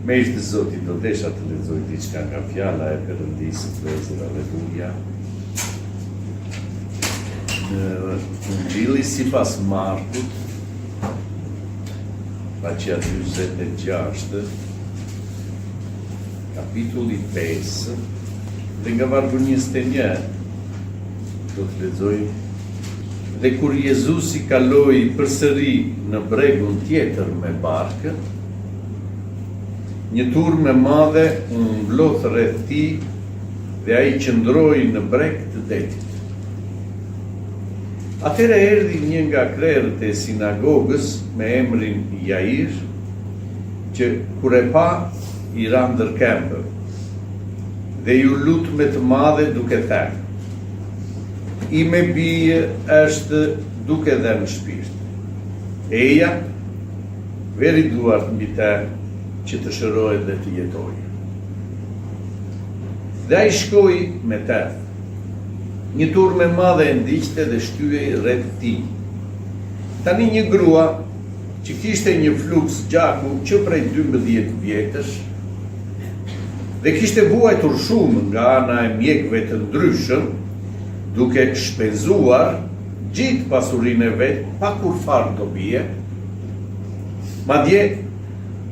Me mirë të Zotit do desha të lexoj diçka nga fjala e Perëndisë vëllezër aleluja. Në Ungjilli sipas Markut, faqja 46, kapitulli 5, dhe nga vargu 21, do të lexoj Dhe kur Jezusi kaloi përsëri në bregun tjetër me barkë, një turmë e madhe u mblodh rreth tij dhe ai qëndroi në breg të detit. Atëherë erdhi një nga krerët e sinagogës me emrin Jair, që kur e pa, i ra ndër këmbë dhe iu lut me të madhe duke thënë, Ime bijë është duke dhënë shpirt. Eja, vëri duart mbi të që të shërohet dhe të jetojë. Dhe ai shkoi me të. Një turmë e madhe e ndiqte dhe shtyhej rreth tij. Tani një grua që kishte një fluks gjaku që prej 12 vjetësh dhe kishte vuajtur shumë nga ana e mjekëve të ndryshëm, duke shpenzuar gjithë pasurinë e vet pa kurrfarë dobie, madje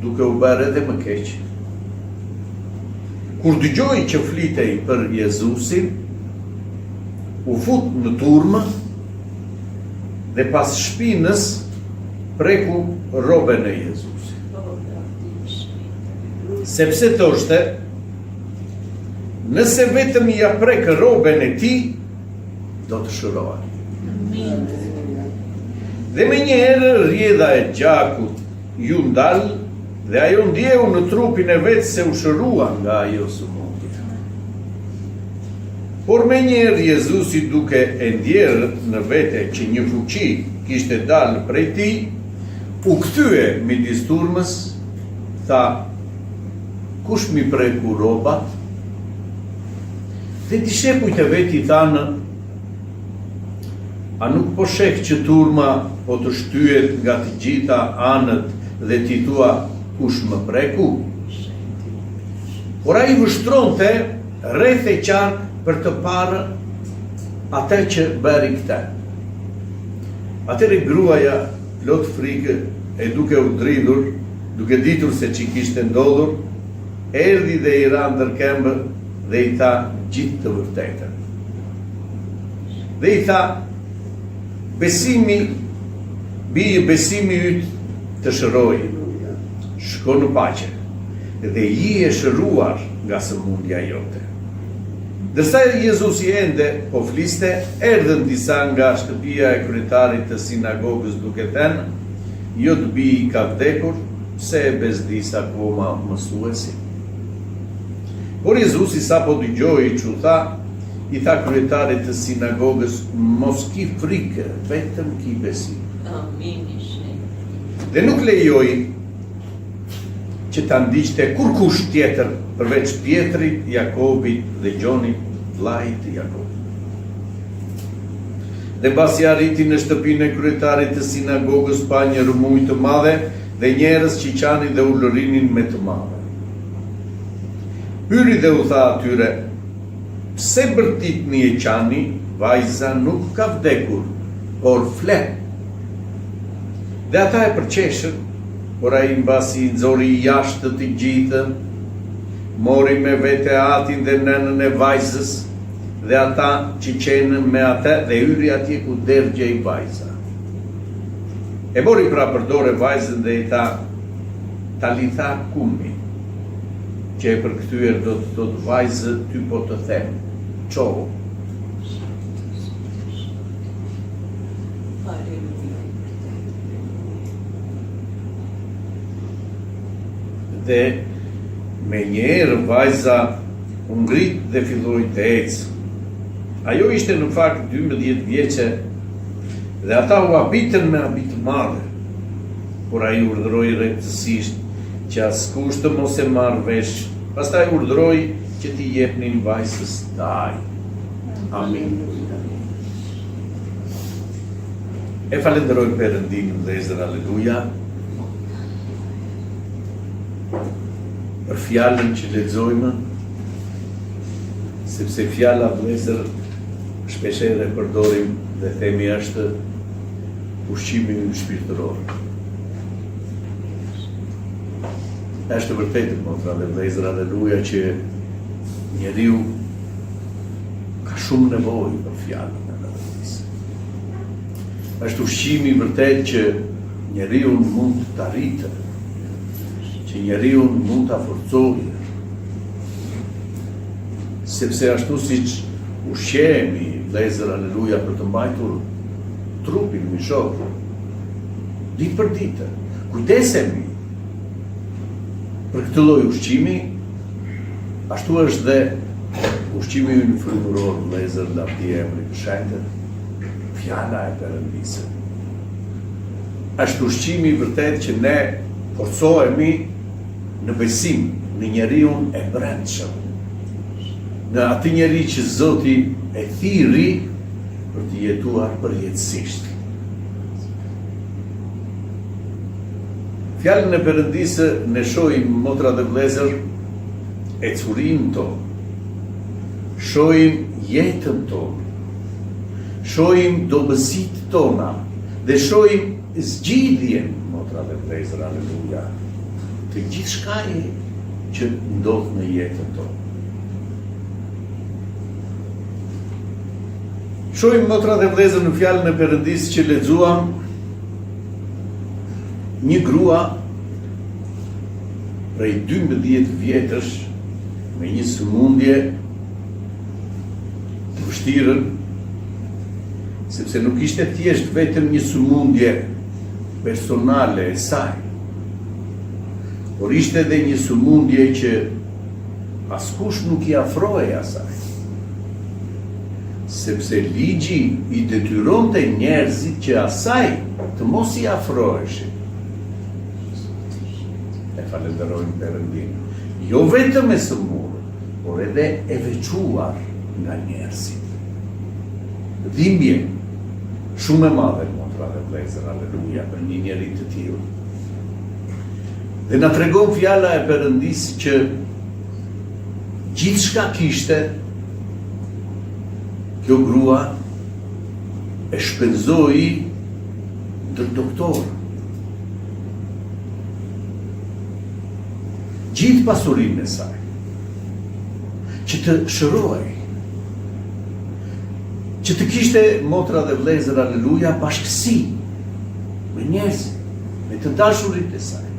duke u bërë edhe më keq. Kur dëgjoi që flitej për Jezusin, u fut në turmë dhe pas shpinës preku rroben e Jezusit. Sepse thoshte, nëse vetëm ia prek rroben e tij, do të shërohem. Dhe menjëherë rrjedha e gjakut iu ndal dhe ajo ndjeu në trupin e vet se u shërua nga ajo sëmundje. Por menjëherë Jezusi duke e ndjerë në vete që një fuqi kishte dalë prej tij, u kthye midis turmës, tha, Kush m'i preku rrobat? Dhe dishepujt e vet i thanë, A nuk po sheh që turma po të shtyhet nga të gjitha anët dhe ti thua kush më preku? Por ai vështronte rreth e qark për të parë atë që bëri këtë. Atëherë gruaja plot frikë e duke u dridhur, duke ditur se ç'i kishte ndodhur, erdhi dhe i ra ndër këmbë dhe i tha gjithë të vërtetën. Dhe i tha, besimi, bijë besimi yt të shëroi, shko në paqe, dhe ji e shëruar nga sëmundja jote. Ndërsa Jezusi ende po fliste, erdhën disa nga shtëpia e kryetarit të sinagogës duke thënë, Jot bijë ka vdekur, pse e bezdis akoma mësuesin? Por Jezusi sapo dëgjoi ç'u tha, i tha kryetarit të sinagogës, Mos ki frikë, vetëm ki besim. Amin i shenjtë. Dhe nuk lejoi që ta ndiqte kurrkush tjetër përveç Pjetrit, Jakobit dhe Gjonit, vëllait të Jakobit. Dhe mbasi arriti në shtëpinë e kryetarit të sinagogës pa një rrëmujë të madhe dhe njerëz që qanin dhe ulërinin me të madhe. Hyri dhe u tha atyre, Pse bërtitni e qani, vajza nuk ka vdekur, por fle. Dhe ata e përqeshën, por ai mbasi i nxori jashtë të gjithë, mori me vete atin dhe nënën e vajzës dhe ata që qenë me atë dhe hyri atje ku dergjej vajza. E mori pra për dore vajzën dhe i tha, Talitha kumi, që e përkthyer do të thotë vajzë ty po të them, çohu. Dhe menjëherë vajza u ngrit dhe filloi të ecë. Ajo ishte në fakt 12 vjeçe dhe ata u habitën me habi të madhe. Por ai urdhëroi rreptësisht që askush të mos e marrë vesh, pastaj urdhëroi që t'i jepnin vajzës të hajë. Amin. E falënderojmë Perëndinë, vëllezër, aleluja. Për fjalën që lexojmë, sepse fjala vëllezër shpeshherë e përdorim dhe themi është ushqimi ynë shpirtëror. Është e vërtetë motra dhe vëllezër, aleluja që njeriu ka shumë nevojë për fjalën e Perëndisë. Është ushqimi i vërtetë që njeriun mund ta rritë, që njeriun mund ta forcojë, sepse ashtu siç ushqehemi, vëllezër, aleluja, për të mbajtur trupin mishor, ditë për ditë, kujdesemi për këtë lloj ushqimi, ashtu është dhe ushqimi ynë frymëror, vëllezër, lavdi emrit të shenjtë, fjala e Perëndisë. Është ushqimi i vërtetë që ne forcohemi në besim, në njeriun e brendshëm, në atë njeri që Zoti e thirri për të jetuar përjetësisht. Fjalën e Perëndisë ne shohim motra dhe vëllezër ecurinë tonë. Shohim jetën tonë. Shohim dobësitë tona dhe shohim zgjidhjen, motra dhe vëllezër, aleluja, të gjithçkaje që ndodh në jetën tonë. Shohim motra dhe vëllezër në fjalën e Perëndisë që lexuam një grua prej 12 vjetësh me një sëmundje të vështirë, sepse nuk ishte thjesht vetëm një sëmundje personale e saj, por ishte edhe një sëmundje që askush nuk i afrohej asaj, sepse ligji i detyronte njerëzit që asaj të mos i afroheshin. E falënderojmë Perëndinë, jo vetëm e sëmurë, por edhe e veçuar nga njerëzit. Dhimbje shumë e madhe, motra dhe vëllezër, aleluja, për një njeri të tillë. Dhe na tregon fjala e Perëndisë që gjithçka kishte kjo grua e shpenzoi ndër doktorë. Gjithë pasurinë e saj, që të shërohej, që të kishte motra dhe vëllezër, aleluja, bashkësi me njerëzit, me të dashurit e saj,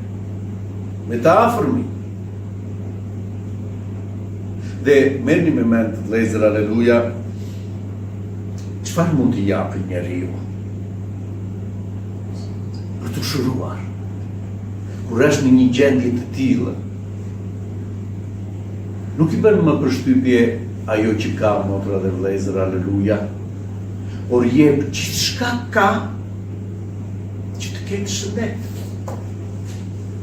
me të afërmit. Dhe merrni me mend, vëllezër, aleluja, çfarë mund të japë njeriu për t'u shëruar, kur është në një gjendje të tillë, nuk i bën më përshtypje ajo që ka motra dhe vëllezër, aleluja, por jep gjithçka ka që të ketë shëndet,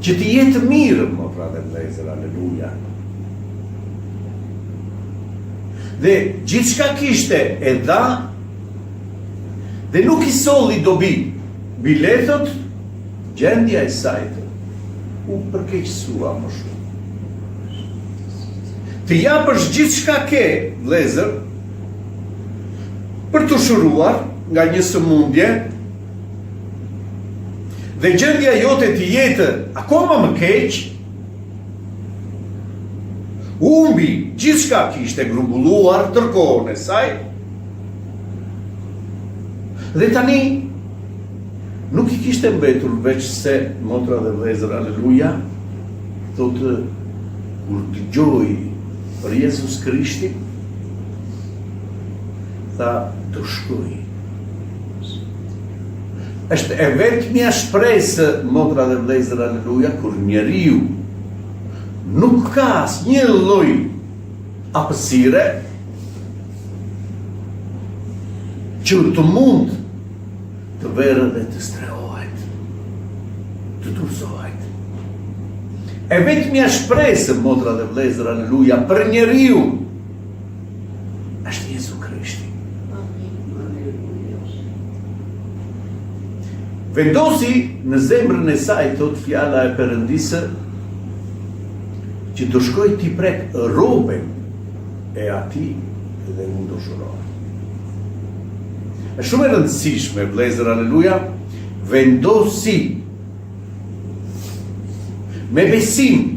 që të jetë mirë, motra dhe vëllezër, aleluja. Dhe gjithçka kishte e dha dhe nuk i solli dobi. Bile thotë, gjendja e saj u përkeqësua më shumë. Të japësh gjithçka ke, vëllezër, për t'u shëruar nga një sëmundje dhe gjendja jote të jetë akoma më keq, humbi gjithçka kishte grumbulluar tërë kohën e saj, dhe tani nuk i kishte mbetur veçse motra dhe vëllezër, aleluja, thotë kur dëgjoi për Jezus Krishtin, tha do shkoj. Është e vetmja shpresë, motra dhe vëllezër, aleluja, kur njeriu nuk ka asnjë lloj hapësire që të mund të verë dhe të strehohet, të dorëzohet. E vetmja shpresë, motra dhe vëllezër, aleluja, për njeriun, është Jezu Krishti. Vendosi në zemrën e saj, thotë fjala e Perëndisë, që. që do shkoj t'i prek rroben e atij dhe unë do shërohem. Është shumë e rëndësishme, vëllezër, aleluja, vendosi me besim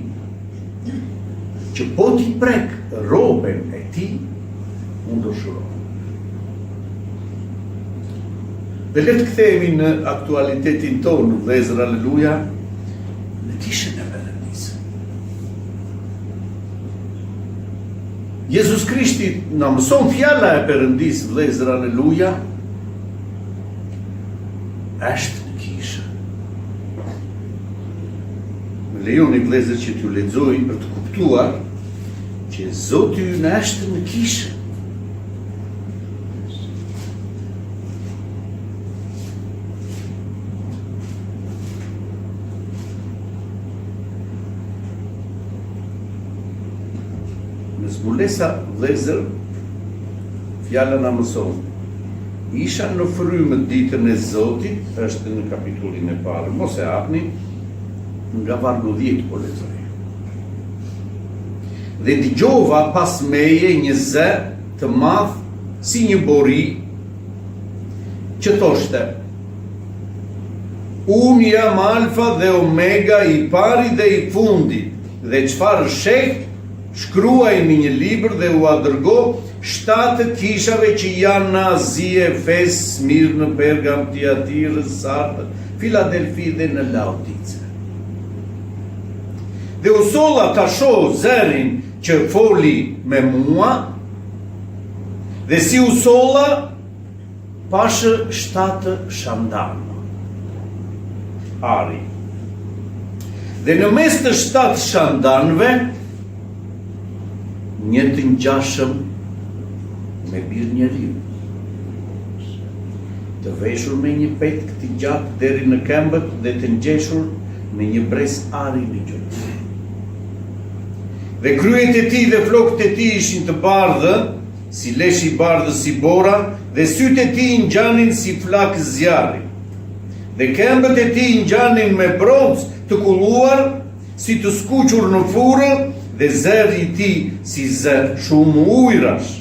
që po t'i prek rroben e tij, unë do shërohem. Dhe le të kthehemi në aktualitetin tonë, vëllezër, aleluja, në kishën e Perëndisë. Jezus Krishti na mëson fjala e Perëndisë, vëllezër, aleluja, është në kishë. Më lejoni vëllezër që t'ju lexoj për të kuptuar që Zoti ynë është në kishë. Në zbulesa vëllezër, fjala na mëson. Isha në frymë ditën e Zotit, është në kapitullin e parë, mos e hapni, nga vargu 10 po lexoj. Dhe dëgjova pas meje një zë të madh si një bori që thoshte Unë jam Alfa dhe Omega i pari dhe i fundit dhe çfarë sheh shkruaj në një libër dhe ua dërgo shtatë kishave që janë në Azi, Efes, Smirnë, Pergam, Tiatirë, Sardë, Filadelfi dhe në Laodice. Dhe u solla ta shoh zërin që foli me mua, dhe si u solla, pashë shtatë shandanë ari. Dhe në mes të shtatë shandanëve, një të ngjashëm me bir njeriu, të veshur me një petk të gjatë deri në këmbët dhe të ngjeshur me një brez ari në gjoks. Dhe kryet e tij dhe flokët e tij ishin të bardhë, si lesh i bardhë si bora, dhe sytë e tij ngjanin si flakë zjarri. Dhe këmbët e tij ngjanin me bronz të kulluar, si të skuqur në furrë, dhe zëri i tij si zë shumë ujërash.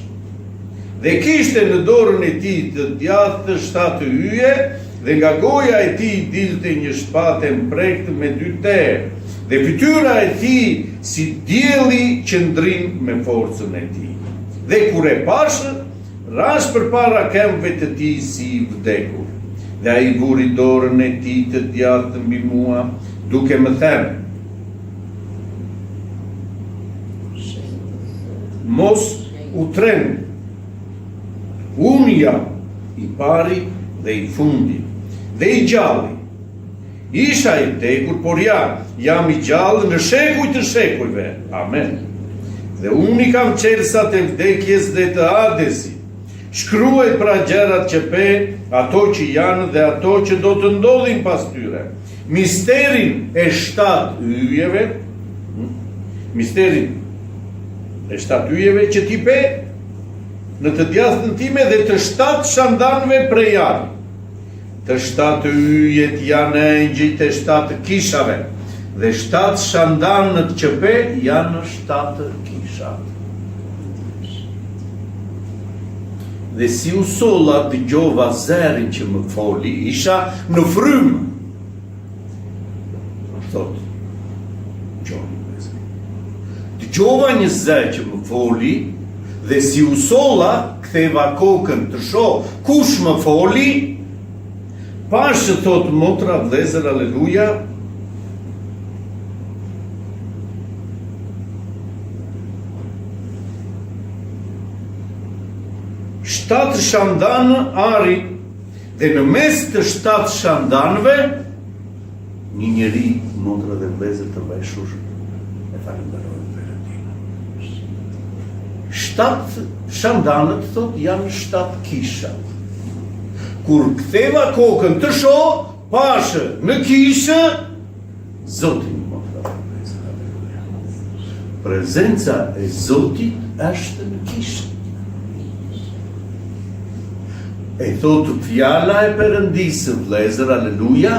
Dhe kishte në dorën e tij të djathtë shtatë yje, dhe nga goja e tij dilte një shpatë e mprehtë me dy tehe, dhe fytyra e tij si dielli që ndrin me forcën e tij. Dhe kur e pashë, rashë përpara këmbëve të tij si i vdekur. Dhe ai vuri dorën e tij të djathtë mbi mua, duke më thënë, Mos u tremb. Unë jam i pari dhe i fundi, dhe i gjalli. Isha i vdekur, por ja, jam i gjallë në shekuj të shekujve. Amen. Dhe unë i kam çelësat e vdekjes dhe të Hadesit. Shkruaj pra gjërat që pe, ato që janë dhe ato që do të ndodhin pas tyre. Misterin e shtatë yjeve, hm, misterin e shtatë yjeve që ti pe në të djathtën time dhe të shtatë shandanëve prej ari. Të shtatë yjet janë engjëjt e shtatë kishave dhe shtatë shandanët që pe janë shtatë kishat. Dhe si u solla dëgjova zërin që më foli, isha në frymë. Thotë, Gjoni vëllezër. Dëgjova një zë që më foli dhe si u solla, ktheva kokën të shoh kush më foli, pashë thotë motra vëllezër, aleluja, Shtatë shandanë ari dhe në mes të shtatë shandanëve një njeri motra dhe vëllezër të veshur e falënderojmë Perëndinë. Shtatë shandanët thotë janë shtatë kishat. Kur ktheva kokën të shoh, pashë në kishë Zotin motra dhe vëllezër, aleluja. Prezenca e Zotit është në kishë. E thotë fjala e Perëndisë, vëllezër, aleluja.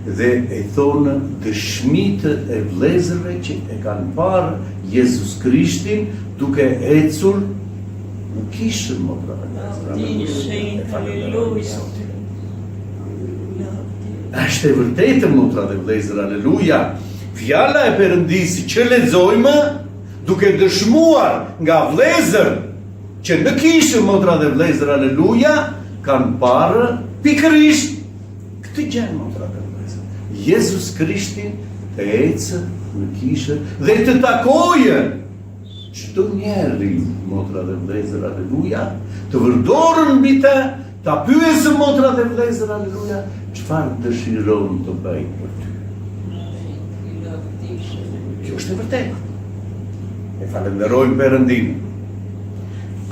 Dhe e thonë dëshmitë e vëllezërve që e kanë parë Jezus Krishtin duke ecur në kishë motra dhe vëllezër. E falënderojmë Zotin. Është e vërtetë motra dhe vëllezër, aleluja. Fjala e Perëndisë që lexojmë duke dëshmuar nga vëllezër që në kishë motra dhe vëllezër, aleluja, kanë parë pikërisht Këtë gjë motra dhe vëllezër. Jezus Krishtin të ecë në kishë dhe të takojë çdo njeri, motra dhe vëllezër, aleluja, të vërë dorën mbi të, ta pyesë motra dhe vëllezër, aleluja, çfarë dëshiron të bëj për ty. Kjo është e vërtetë. E falënderojmë Perëndinë.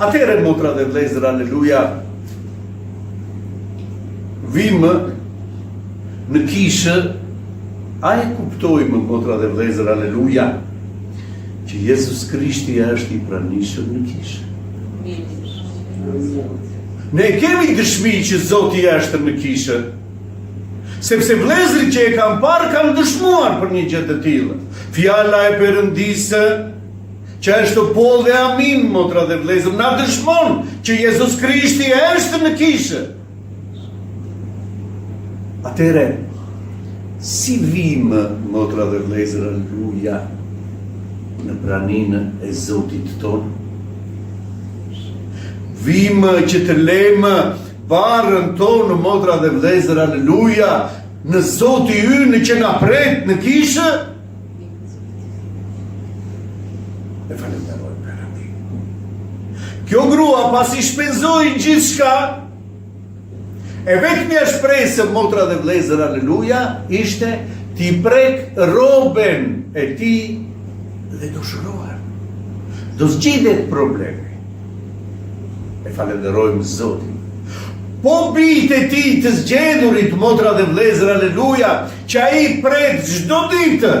Atëherë motra dhe vëllezër, aleluja, Vijmë në kishë, a e kuptojmë motra dhe vëllezër, aleluja, që Jezus Krishti është i pranishëm në kishë. Ne kemi dëshmi që Zoti është në kishë, sepse vëllezërit që e kanë parë kanë dëshmuar për një gjë të tillë. Fjala e Perëndisë që është po dhe amin, motra dhe vëllezër, na dëshmon që Jezus Krishti është në kishë. Atëherë, si vijmë, motra dhe vëllezër, aleluja, në praninë e Zotit tonë? Vijmë që të lemë barrën tonë, motra dhe vëllezër, aleluja, në Zoti ynë që na pret në kishë? E falënderojmë Perëndinë. Kjo grua pasi shpenzoi gjithçka, e vetmja shpresë motra dhe vëllezër aleluja ishte t'i prek rroben e tij dhe do shërohem. Do zgjidhet problemi. E falënderojmë Zotin. Po bijtë e tij të zgjedhurit, motra dhe vëllezër, aleluja, që ai pret çdo ditë,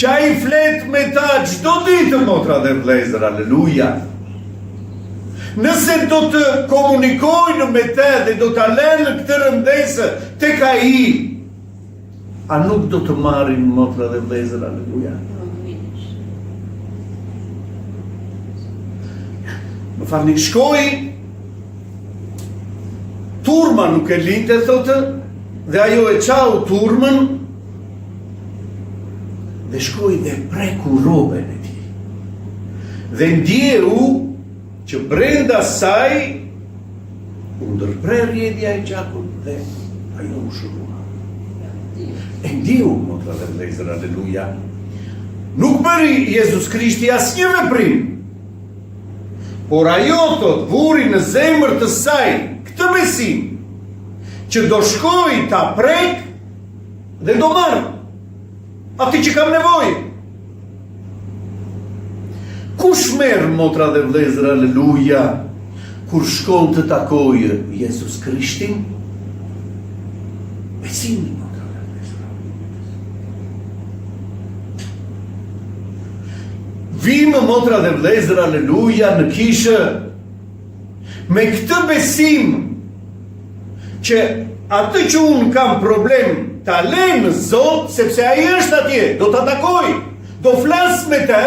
që ai flet me ta çdo ditë, motra dhe vëllezër, aleluja. Nëse do të komunikojnë me të dhe do ta lënë këtë rëndesë tek ai, A nuk do të marrin motra dhe vëllezër, aleluja? Më falni, shkoi, turma nuk e linte, thotë, dhe ajo e çau turmën, dhe shkoi dhe preku rroben e tij. Dhe ndjeu që brenda saj u ndërpre rrjedhja e gjakut dhe ajo u shërua. E ndjeu, motra dhe vëllezër, aleluja. Nuk bëri Jezus Krishti asnjë veprim. Por ajo thotë, vuri në zemër të saj këtë besim që do shkoj ta prek dhe do marr atë që kam nevojë. Kush merr motra dhe vëllezër aleluja kur shkon të takojë Jezus Krishtin? Besimi motra dhe vëllezër. Vijmë motra dhe vëllezër aleluja në kishë me këtë besim që atë që unë kam problem ta le në Zot, sepse ai është atje, do ta takoj, do flas me të,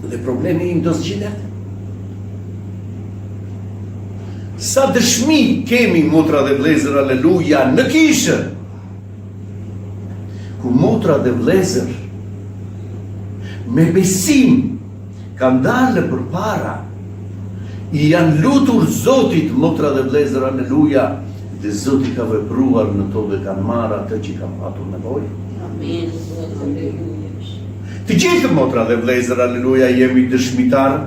dhe problemi im do zgjidhet. Sa dëshmi kemi motra dhe vëllezër, aleluja, në kishë, ku motra dhe vëllezër, me besim, Kanë dalë përpara, i janë lutur Zotit, motra dhe vëllezër, aleluja, dhe Zoti ka vepruar në to dhe kanë marrë atë që kanë patur nevojë. Amen, Zot, aleluja. Të gjithë motra dhe vëllezër, aleluja, jemi dëshmitarë.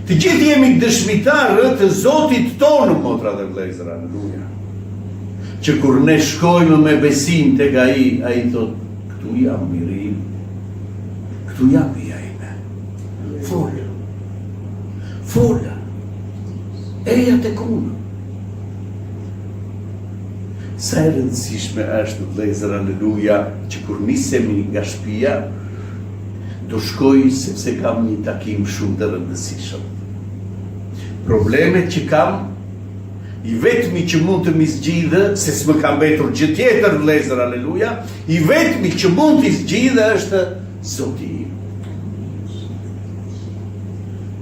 Të gjithë jemi dëshmitarë të Zotit tonë, motra dhe vëllezër, aleluja. Që kur ne shkojmë me besim tek ai, ai thotë, këtu jam biri im. Këtu jam bija ime. Fol. Fol. Eja tek unë. Sa e rëndësishme është vëllezër aleluja që kur nisemi nga shtëpia do shkoj sepse kam një takim shumë të rëndësishëm. Problemet që kam. I vetmi që mund të m'i zgjidhë, se s'më ka mbetur gjë tjetër, vëllezër, aleluja, i vetmi që mund t'i zgjidhë është Zoti im.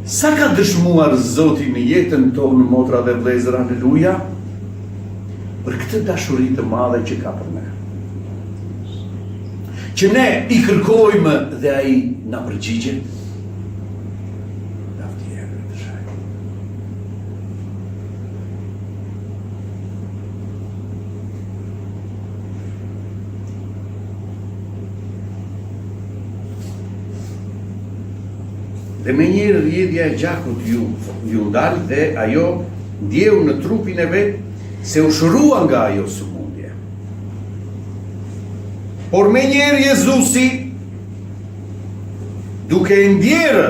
Sa ka dëshmuar Zoti në jetën tonë, motra dhe vëllezër, aleluja, për këtë dashuri të madhe që ka për ne. Që ne i kërkojmë dhe ai na përgjigjet. Lavdi emrit të shenjtë. Dhe menjëherë rrjedhja e gjakut iu, iu ndal dhe ajo ndjeu në trupin e vet se u shërua nga ajo sëmundje. Por menjëherë Jezusi, duke e ndjerë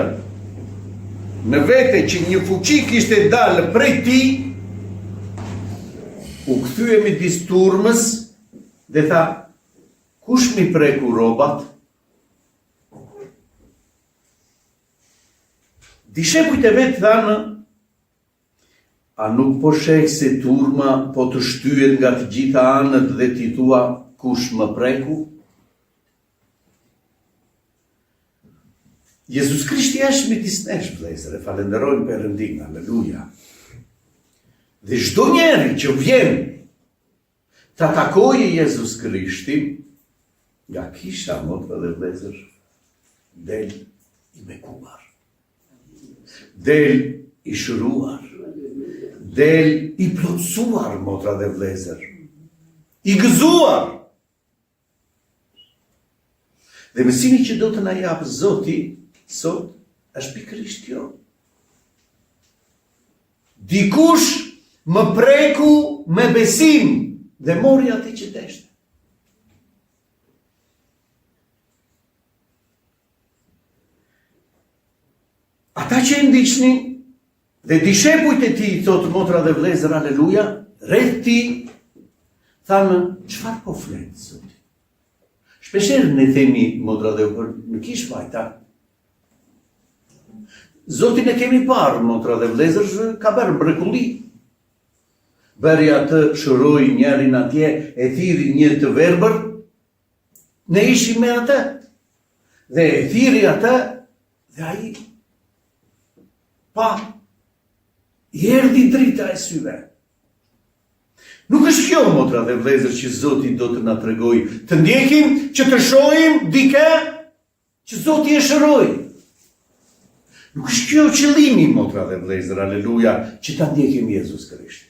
në vete që një fuqi kishte dalë prej tij, u kthye midis turmës dhe tha, kush m'i preku rrobat? Dishepujt e vet thanë, a nuk po sheh se turma po të shtyhet nga të gjitha anët dhe ti thua kush më preku? Jezus Krishti është midis nesh, vëllezër, e falënderojmë Perëndinë, aleluja. Dhe çdo njeri që vjen Ta takojë Jezus Krishtin nga kisha motra dhe vëllezër del i bekuar. Del i shëruar. Del i plotësuar motra dhe vëllezër. I gëzuar. Dhe mësimi që do të na japë Zoti sot është pikërisht kjo. Dikush më preku me besim dhe mori atë që deshte. Ata që e ndiqnin dhe dishepujt e tij, thotë motra dhe vëllezër, aleluja, rreth tij, thanë, çfarë po flet, Zoti? Shpeshherë ne themi, motra dhe vëllezër, në kishë vajta, Zotin e kemi parë, motra dhe vëllezër, ka bërë mrekulli. Bëri atë, shëroi njërin atje, e thirri një të verbër, ne ishim me atë. Dhe e thirri atë, dhe ai pa, i erdhi drita e syve. Nuk është kjo, motra dhe vëllezër, që Zoti do të na tregojë. Të ndjekim që të shohim dikë Që Zoti e shëroi. Nuk është kjo qëllimi, motra dhe vëllezër, aleluja, që ta ndjekim Jezus Krishtin.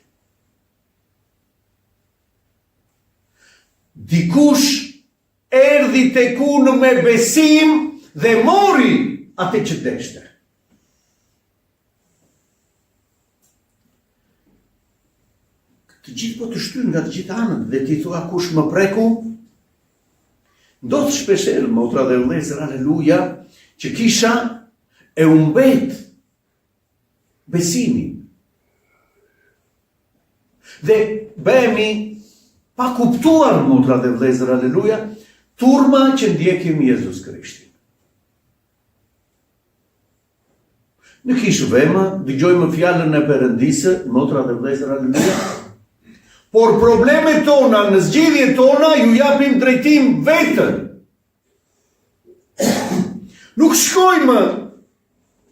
Dikush erdhi tek unë me besim dhe mori atë që deshte. Të gjithë po të shtyjnë nga të gjitha anët dhe ti thua kush më preku? Ndodh shpeshherë, motra dhe vëllezër, aleluja, që kisha e humbet besimin. Dhe bëhemi pa kuptuar, motra dhe vëllezër, aleluja, turma që ndjekim Jezus Krishtin. Në kishë vemë, dëgjojmë fjalën e Perëndisë, motra dhe vëllezër, aleluja. Por problemet tona në zgjidhjet tona ju japim drejtim vetë. Nuk shkojmë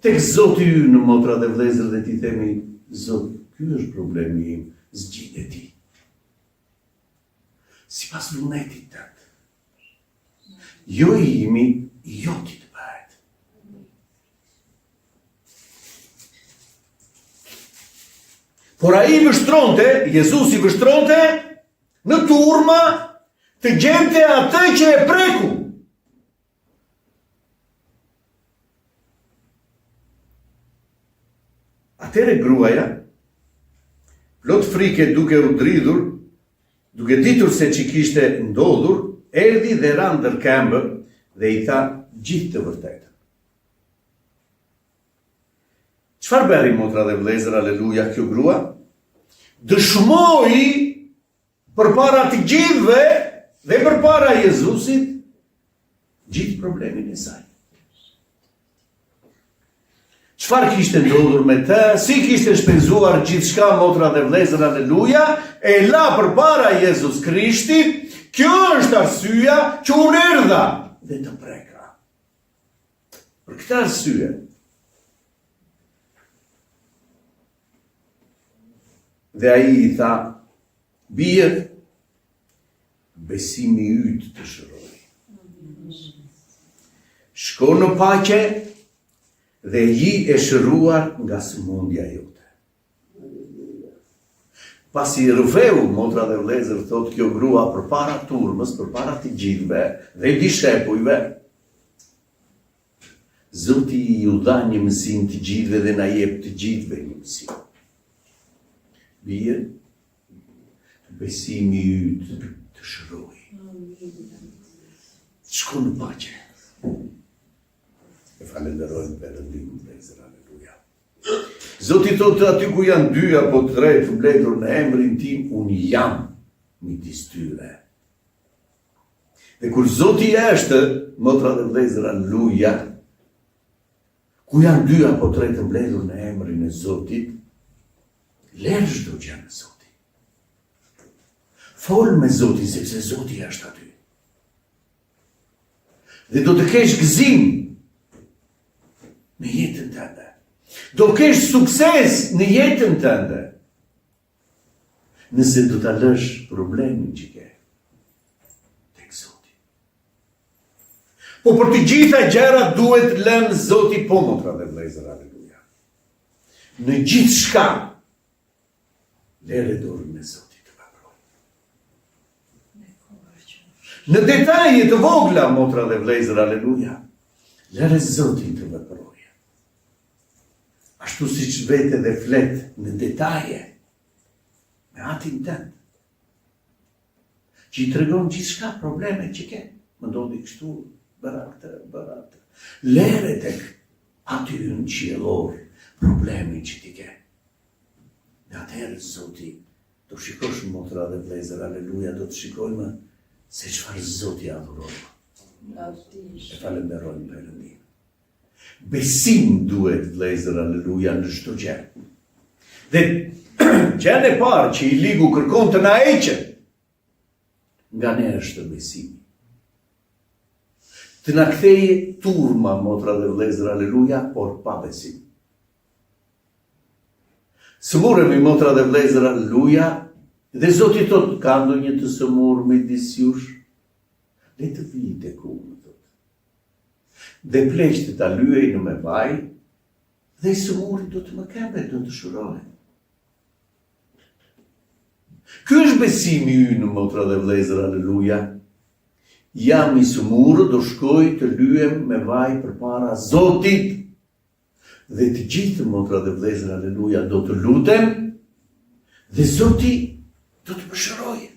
tek Zoti ynë, motra dhe vëllezër dhe t'i themi, Zot, ky është problemi im, zgjidhe ti. Sipas vullnetit tënd. Jo i imi, i joti të bëhet. Por ai vështronte, Jezusi vështronte në turma të gjente atë që e preku. Atëherë gruaja, plot frike duke u dridhur, Duke ditur se ç'i kishte ndodhur, erdhi dhe ra ndër këmbë dhe i tha gjithë të vërtetën. Çfarë bëri motra dhe vëllezër, aleluja, kjo grua? Dëshmoi përpara të gjithëve dhe përpara Jezusit gjithë problemin e saj. Çfarë kishte ndodhur me të, si kishte shpenzuar gjithçka motra dhe vëllezër, aleluja, e la përpara Jezus Krishtit, kjo është arsyeja që unë erdha dhe të preka. Për këtë arsye, Dhe ai i tha, bir, besimi yt të shëroi. Shko në paqe dhe ji e shëruar nga sëmundja jote. Pasi rrëfeu, motra dhe vëllezër, thotë kjo grua përpara turmës, përpara të gjithëve dhe dishepujve, Zoti iu dha një mësim të gjithëve dhe na jep të gjithëve një mësim. Bir, besimi yt të shëroi. Shko në paqe. E falenderojmë Perëndinë, vëllezër, aleluja. Zoti thotë aty ku janë dy apo tre të mbledhur në emrin tim, unë jam midis tyre. Dhe kur Zoti është, motra dhe vëllezër, aleluja, ku janë dy apo tre të mbledhur në emrin e Zotit, lëre çdo gjë në Zotin. Fol me Zotin, sepse Zoti është aty. Dhe do të kesh gëzim në jetën tënde. Do kesh sukses në jetën tënde. Nëse do ta lësh problemin që ke tek Zoti. Po për të gjitha gjërat duhet lënë Zoti po motra dhe vëllezër, aleluja. Në gjithçka lëre dorën e Zotit të veprojë. Në detaje të vogla motra dhe vëllezër, aleluja. Lëre Zotin të veprojë. Ashtu siç vete dhe flet në detaje me atin tënd, që i tregon gjithçka problemet që ke, më ndodhi kështu, bëra këtë, bëra atë. Lere tek ati ynë qiellor problemin që ti ke. Dhe atëherë Zoti do shikosh motra dhe vëllezër, aleluja, do të shikojmë se çfarë Zoti adhurojmë. E falënderojmë Perëndinë. Besim duhet vëllezër aleluja në çdo gjë. Dhe gjënë e parë që i ligu kërkon të na heqë nga ne është besimi. Të na kthejë turma motra dhe vëllezër aleluja, por pa besim. Sëmuremi motra dhe vëllezër aleluja, dhe Zoti thotë ka ndonjë të sëmurë midis jush? Le të vijë tek unë, thotë. Dhe pleqtë ta lyejnë me vaj, dhe i sëmuri do të mëkëmbet, do të shërohet. Ky është besimi ynë, motra dhe vëllezër, aleluja. Jam i sëmurë, do shkoj të lyhem me vaj përpara Zotit. Dhe të gjithë motra dhe vëllezër, aleluja, do të lutem dhe Zoti do të më shërojë.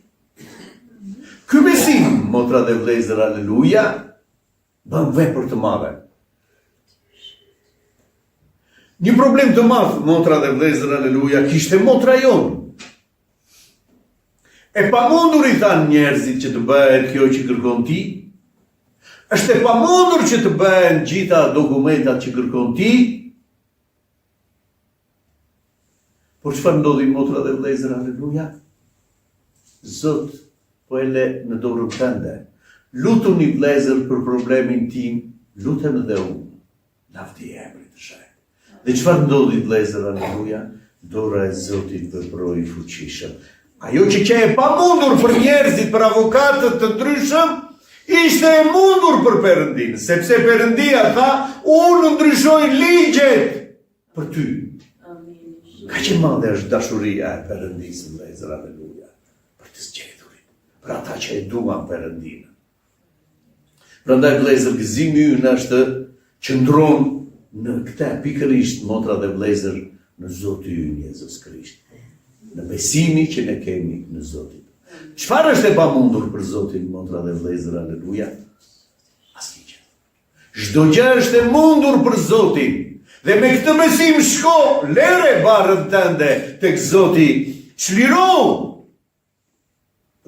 Ky besim, motra dhe vëllezër, aleluja, bën vepër të madhe. Një problem të madh, motra dhe vëllezër, aleluja, kishte motra jonë. E pamundur i thanë njerëzit që të bëhet kjo që kërkon ti. Është e pamundur që të bëhen gjitha dokumentat që kërkon ti. Por çfarë ndodhi motra dhe vëllezër, aleluja? Zot, po e le në dorën tënde. Lutuni vëllezër për problemin tim, lutem dhe unë. Lavdi emrit të shenjtë. Dhe çfarë ndodhi vëllezër, aleluja? Dora e Zotit veproi fuqishëm. Ajo që qe e pamundur për njerëzit, për avokatët të ndryshëm, ishte e mundur për Perëndinë, sepse Perëndia tha, unë ndryshoj ligjet për ty. Kaq e madhe është dashuria e Perëndisë, vëllezër, aleluja, për të zgjedhurit, për ata që e duan Perëndinë. Prandaj vëllezër, gëzimi ynë është qëndron në këtë pikërisht motra dhe vëllezër në Zoti ynë Jezus Krisht. Në besimin që ne kemi në Zotin. Çfarë është e pamundur për Zotin motra dhe vëllezër, aleluja? Asnjë gjë. Çdo gjë është e mundur për Zotin. Dhe me këtë besim shko, lere barrën tënde tek Zoti. Çlirohu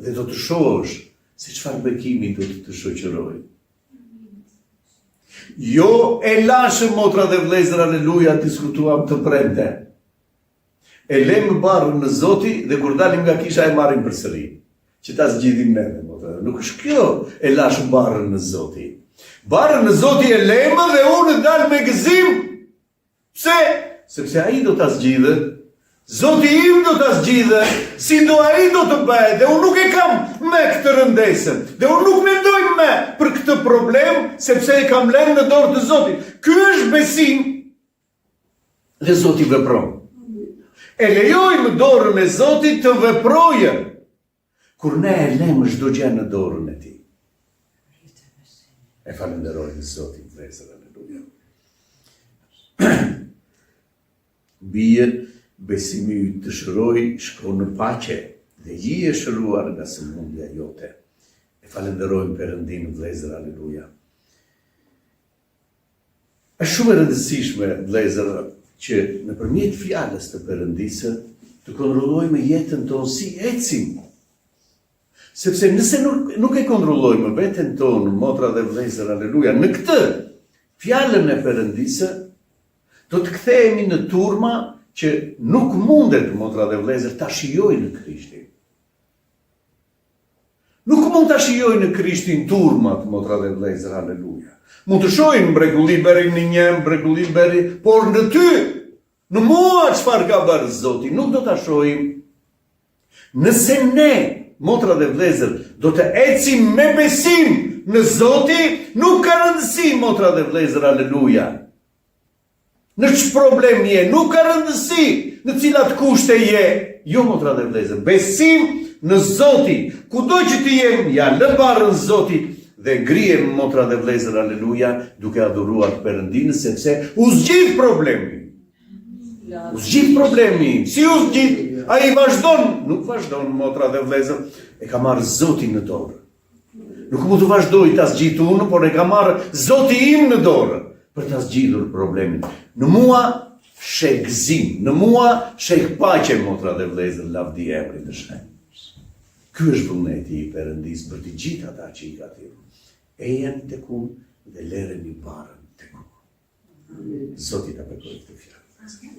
Dhe do të shohësh se çfarë bekimi do të të shoqërojë. Jo e lashë motra dhe vëllezër aleluja diskutuam të premte. E lemë barrën në Zoti dhe kur dalim nga kisha e marrim përsëri. Që ta zgjidhim neve motra. Nuk është kjo e lashë barrën në Zoti. Barrën në Zoti e lemë dhe unë dal me gëzim. Pse? Sepse ai do ta zgjidhë. Zoti im do ta zgjidhë, si do ai do të bëhet dhe unë nuk e kam me këtë rëndesë. Dhe unë nuk mendoj me për këtë problem, sepse e kam lënë në dorë të Zotit. Ky është besim dhe Zoti vepron. E lejojmë dorën e Zotit të veprojë. Kur ne e lemë çdo gjë në dorën e tij. E falënderojmë Zotin, vëllezër, aleluja. Bijë, besimi yt të shëroi, shko në paqe dhe ji e shëruar nga sëmundja jote. E falënderojmë Perëndinë, vëllezër, aleluja. Është shumë e rëndësishme, vëllezër, që nëpërmjet fjalës të Perëndisë të kontrollojmë jetën tonë si ecim. Sepse nëse nuk, nuk e kontrollojmë veten tonë, motra dhe vëllezër, aleluja, në këtë fjalën e Perëndisë, do të kthehemi në turma që nuk mundet, motra dhe vëllezër, ta shijojnë Krishtin. Nuk mund ta shijojnë Krishtin turmat, motra dhe vëllezër, aleluja. Mund të shohin mrekulli bëri në një, mrekulli bëri, por në ty, në mua çfarë ka bërë Zoti, nuk do ta shohim. Nëse ne, motra dhe vëllezër, do të ecim me besim në Zoti, nuk ka rëndësi, motra dhe vëllezër, aleluja. Në ç'problem je, nuk ka rëndësi në cilat kushte je. Jo motra dhe vëllezër, besim në Zoti, kudo që të jem, ja lë barrën Zotit dhe ngrihem motra dhe vëllezër, aleluja, duke adhuruar Perëndinë sepse u zgjidh problemi. U zgjidh problemi. Si u zgjidh? Ai vazhdon, nuk vazhdon motra dhe vëllezër, e ka marrë Zoti në dorë. Nuk mund të vazhdoj ta zgjidh unë, por e ka marrë Zoti im në dorë për ta zgjidhur problemin. Në mua sheh gëzim, në mua sheh paqe motra dhe vëllezër, lavdi emrit të shenjtë. Ky është vullneti i Perëndisë për të gjithë ata që i ka thirrur. Ejani tek unë dhe lereni barrën tek unë. Zoti ta bekojë këtë fjalë.